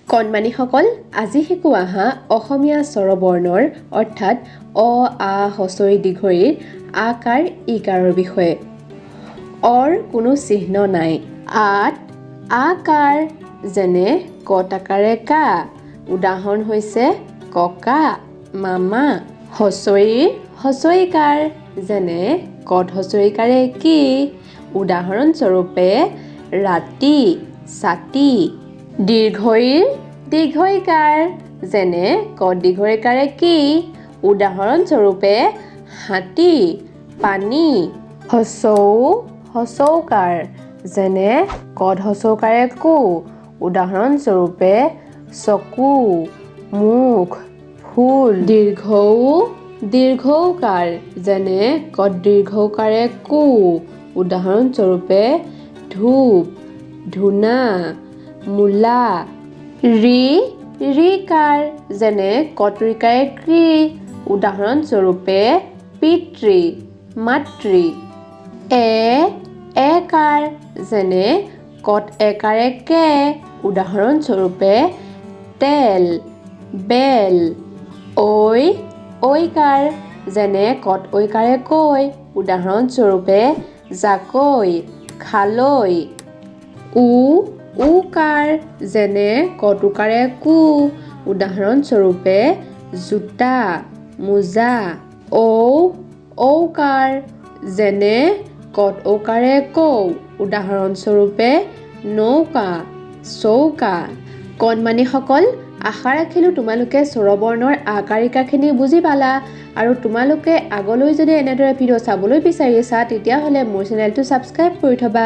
কণমানিসকল, আজি শিকোঁ আহা অসমীয়া স্বৰবৰ্ণৰ অৰ্থাৎ অ, আ, হ্ৰস্ব ই, দীৰ্ঘ ঈৰ আকাৰ ইকাৰৰ বিষয়ে। অৰ কোনো চিহ্ন নাই। আত আকাৰ, যেনে কত আকাৰে কা, উদাহৰণ হৈছে ককা, মামা। হ্ৰস্ব ইৰ হ্ৰস্ব ইকাৰ, যেনে কত হ্ৰস্ব ইকাৰে কি, উদাহৰণস্বৰূপে ৰাতি, ছাতি। দীৰ্ঘ ইৰ দীৰ্ঘ ইকাৰ, যেনে কত দীৰ্ঘ ইকাৰে কি, উদাহৰণস্বৰূপে হাতী, পানী। হ্ৰস্ব উ হ্ৰস্ব উকাৰ, যেনে কত হ্ৰস্ব উকাৰে কু, উদাহৰণস্বৰূপে চকু, মুখ, ফুল। দীৰ্ঘ উ দীৰ্ঘ উকাৰ, যেনে কত দীৰ্ঘ উকাৰে কু, উদাহৰণস্বৰূপে ধূপ, ধূনা, মূলা। ঋ ঋকাৰ, যেনে কত ঋকাৰে কৃ, উদাহৰণস্বৰূপে পিতৃ, মাতৃ। এ একাৰ, যেনে কত একাৰে কে, উদাহৰণস্বৰূপে তেল, বেল। ঐ ঐকাৰ, যেনে কত ঐকাৰে কৈ, উদাহৰণস্বৰূপে জাকৈ, খালৈ। উ উকাৰ, যেনে কত উকাৰে কু, উদাহৰণস্বৰূপে জোতা, মোজা। ঔ ঔকাৰ, যেনে কত ঔকাৰে কৌ, উদাহৰণস্বৰূপে নৌকা, চৌকা। কণমানিসকল, আশা ৰাখিলোঁ তোমালোকে স্বৰবৰ্ণৰ আকাৰ ইকাৰখিনি বুজি পালা আৰু তোমালোকে আগলৈ যদি এনেদৰে ভিডিঅ' চাবলৈ বিচাৰিছা তেতিয়াহ'লে মোৰ চেনেলটো ছাবস্ক্ৰাইব কৰি থ'বা।